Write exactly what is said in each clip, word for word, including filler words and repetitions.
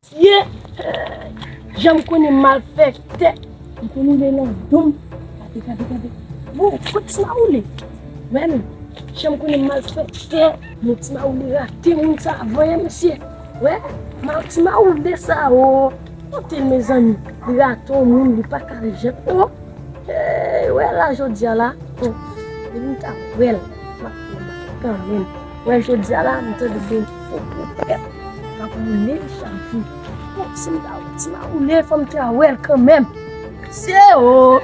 Mesye, jan m konnen malfektè, m konnen lè nan do m. Gade, gade, gade. Bon, kot ti mawoule? Wè men, jan m konnen malfektè, men ti mawoule rate moun sa vanyan, mesye. Wè, ma, ti mawoule sa, o. Kote l, mezanmi? Li rate yon moun, li pa ka jwenn. O, Hey, wè la jodi a la. Bon, depi m ta wè l, m ap fè l kanmenm. Wè jodi a la, m tande gen yon fo pwofèt k ap woule chak jou. Bon, si m ta wè ti mawoule, fò m ta wè l kanmenm. Se o.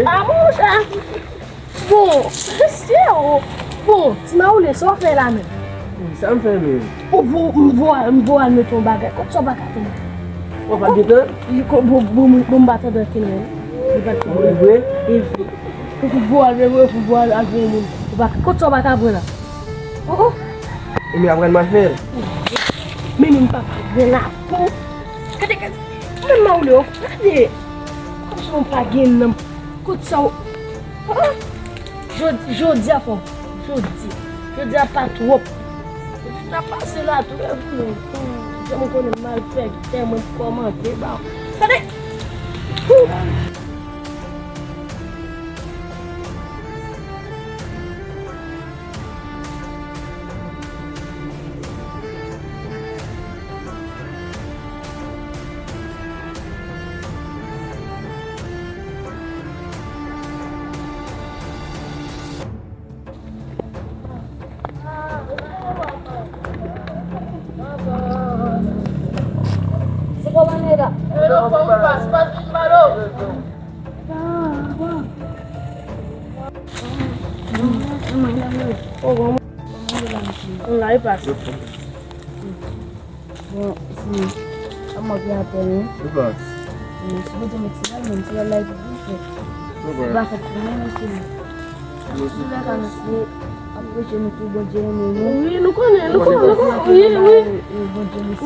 A, monchè. Bon, mesye o. Bon, ti mawoule, sa w fè la menm? Sa m fè menm? Ou vo, m vo, m vo al mete yon bagay. Kot sa w pa ka tande? Ou pa gen tan? Bon, bon, bon, bon, m pa tande ankenn menm. Li pa t fè. E vre? E vre. Pou, pou vo al, pou vo al, al voye moun. Ou pa, kot sa w pa ka pran la? Oh, oh. E men apre n pa fè l. Men, men m pa, pa gen lapo. Gade, gade. Mwen mawoule, o, gade. Kòmsi w pa gen nanm. Kot sa w. Ah! Jodi, jodi a fò. Jodi. Jodi a pa twòp. Jodi a pase la tou. Jan m konnen malfektè, mwen kòmante ba w. Gade. Hou! Mwen la, e pa sa. Bon, si, a mò ki atè, wi. E pa. Si Bondye mèt se la, menm si la, la, e pou fè. Se pa fèt pou mwen, men se li. Si la ka, mesye, apreche nou tou, Bondye renmen nou. Wi, nou konnen, nou konnen, nou konnen, wi, wi.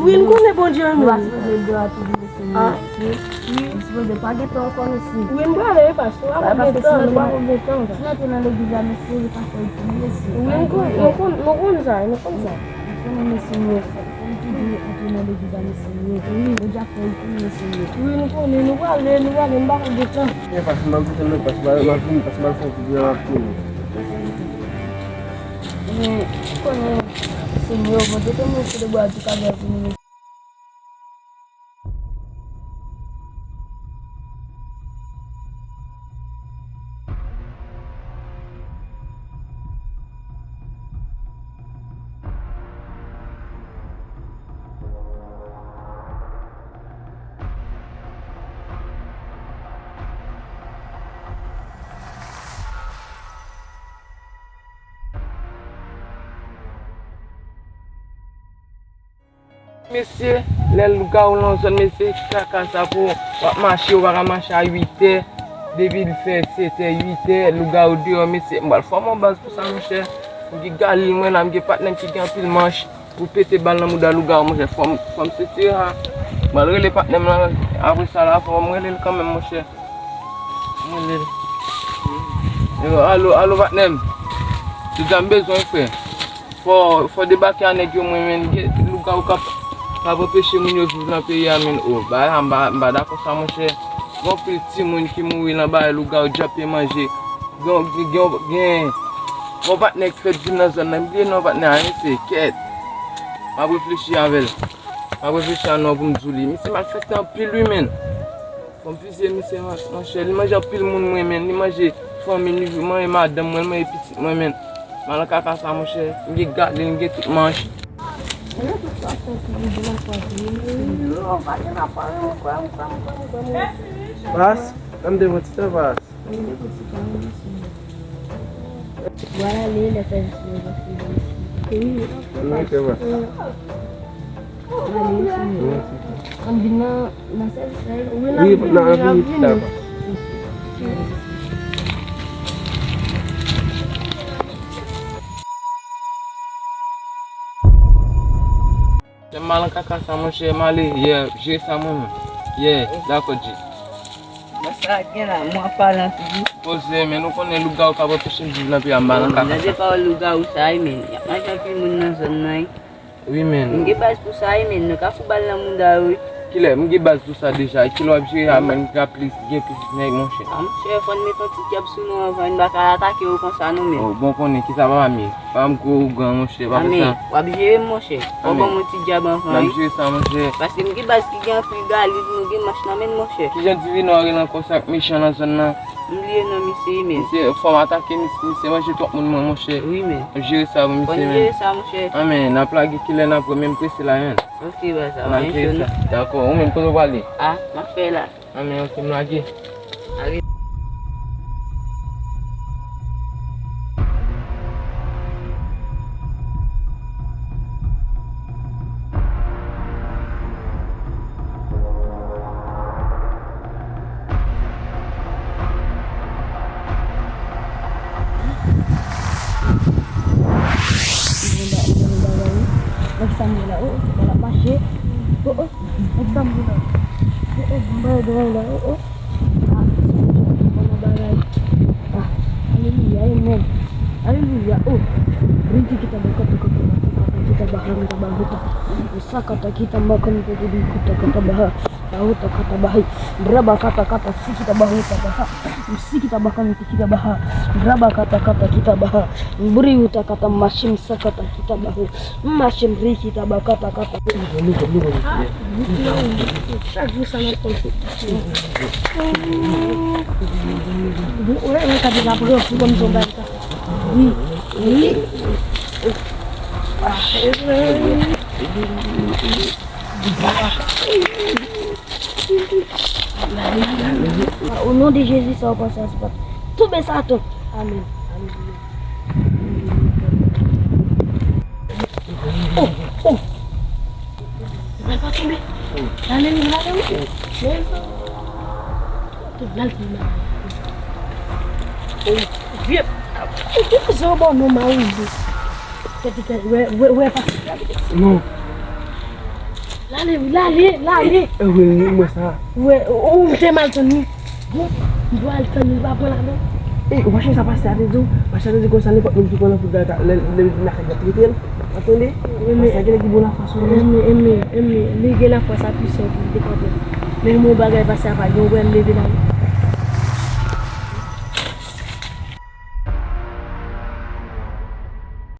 Wi, nou konnen Bondye renmen nou. Nou pa sipoze dwe a tou. Wi. Wi. M sipoze pa gen tan ankò, mesye. Wi, m prale, e pa, nou pa gen tan, nou pa gen tan. Si nou antre nan legliz la, mesye, li pa fè itil, mesye. Wi, nou konn, nou konn, nou konn sa, nou konn sa. Nou konnen, mesye, nou fò. Fò nou toujou antre nan legliz la, mesye, nou. Wi. Nou deja fè itil, mesye, nou. Wi, nou konnen, nou prale, nou prale, nou pa gen tan. E pa, si m ap gen tan, non, pas m al, m ap vini, pas m al fè yon ti jan ap vini. Men, ou konnen, mesye, nou, Bondye te mete de bwa di ka vini, mesye. Mesye, lè lougawou nan zòn, mesye, kaka sa pou w ap mache, ou pa ka mache a uit è, depi l fè sèt è, uit è, lougawou deyò, mesye, m pral fòme yon baz pou sa, monchè. M gen galil mwen la, m gen patnè m ki gen anpil manch pou pete bal nan mouda lougawou, monchè, fò m, fò m sitire a. M pral rele patnè m lan, apre sa la, fò m rele l kanmenm, monchè. M rele l. Yo, alo, alo, patnè m. Jodi a m bezwen w, frè. Fò, fò debake a nèg yo, mwen, men gen lougawou k ap, k ap anpeche moun yo viv nan peyi a, men, o, bagay sa, m pa, m pa dakò sa, monchè. Gen anpil timoun ki mouri nan bagay lougawou djòpye manje. Gen, gen, gen, gen yon patnè k fèt vin nan zòn nan, m bliye non patnè a, men se kèt. M ap reflechi avè l. M ap reflechi a non pou m di w li. Misye malfektè anpil, wi, men. Fò m fizye misye, monchè. Li manje anpil moun mwen, men. Li manje fanmi m, li manje madanm mwen, li manje pitit mwen, men. Malan kaka sa, monchè. M gen galil, m gen tout manch. Pas, an m te pran ti tan, pas. Vwala, li nan sèvis mwen, paske li isi. Wi, wi, pa. Vwala, li isi. An vin nan, nan sèvis la, wi. Wi, n ap vin, n ap vin. Tèm malan kaka sa, monchè, m ale, yè, jere sa mwen menm. Yè, dakò, Dje. Bon, sa gen la, mwen ap pale anpil wi. Poze, men nou konnen lougawou k ap anpeche m viv nan peyi a, m pa nan kaka. Tande pawòl lougawou sa wi, men. Y ap manje anpil moun nan zòn nan wi. Wi, men. M gen baz pou sa wi, men. Nou ka fout bal nan mouda yo wi. Kilè? M gen baz pou sa deja. Kilè w ap jere a, men, m gen plis, gen plis nèg, monchè. A, monchè, fò n met yon ti dyab sou nou anvan, n pa ka atake yo konsa non, men. Oh, bon, konnen, kisa papa m ye? Papa m gwo ougan, monchè, pa fè sa. W ap jere m, monchè. Fò ban m yon ti dyab anvan wi. M ap jere sa, monchè. Paske m gen baz ki gen anpil galit, nou gen manch nan men n, monchè. Kijan Divino a rele ankò sa k mechan nan zòn nan? M bliye non misye wi, men. Misye, fò m atake misye, misye manje twòp moun mwen, monchè. Wi, men. M ap jere sa pou misye, men. Fò n jere sa, monchè. A, men, n ap lage kilè n ap wè, men m prese la, men. Ok, baz, sa va, men cho non. Dakò, ou menm, kote w prale? A, m ap fè la. A, men, ok, m lage. Ale. Nèg sa m ye la, oh, oh, se pa l ap mache. Oh, oh, nèg sa m ye la. Oh, oh, m bay dwòl la, oh, oh. Ah, bon bagay. Ah, alelouya, amen. Alelouya, oh. Ridi kita bakata kata bakata kita bakata kita bakata. Sakata kita bakata kita bakata. Bahuta kata bahai. Braba kata kata sikita bahuta baha. Sikita bakan sikita baha. Braba kata kata kita baha. Briuta kata mashim sakata kita bahu. Mashim rikita bakata kata. Chak jou sa n ap konn. Wi, wi, sa deja pran fou kòm son bagay sa. Wi, wi. O non de Jezi, sa w panse a, se pa tonbe Satan. Amen. Alelouya. Oh, oh. Mwen pa tonbe. Lale wi, lale wi. Lale wi. Oh, vye. Ou te zò bon non ma ou. Tèt tèt wè wè wè pa. Non. Lale wi, lale, lale. E, e, wè, wè, wè sa. Wè, ou, ou te mal tann wi. Bon, m dwe al tann li pa pran la non. E, ou pa chè sa pastè a te di w, pastè a te di konsa nenpòt moun ki pran nan fout la, lè, lè, lè l vin lakay li ap trete l. W ap tande? Pastè a genlè gen bon lafwa sou li. Enben, enben, enben, li gen lafwa sa pwisan pou l te kanpe. Men yon bagay pastè a pa gen, ou wè l leve la wi.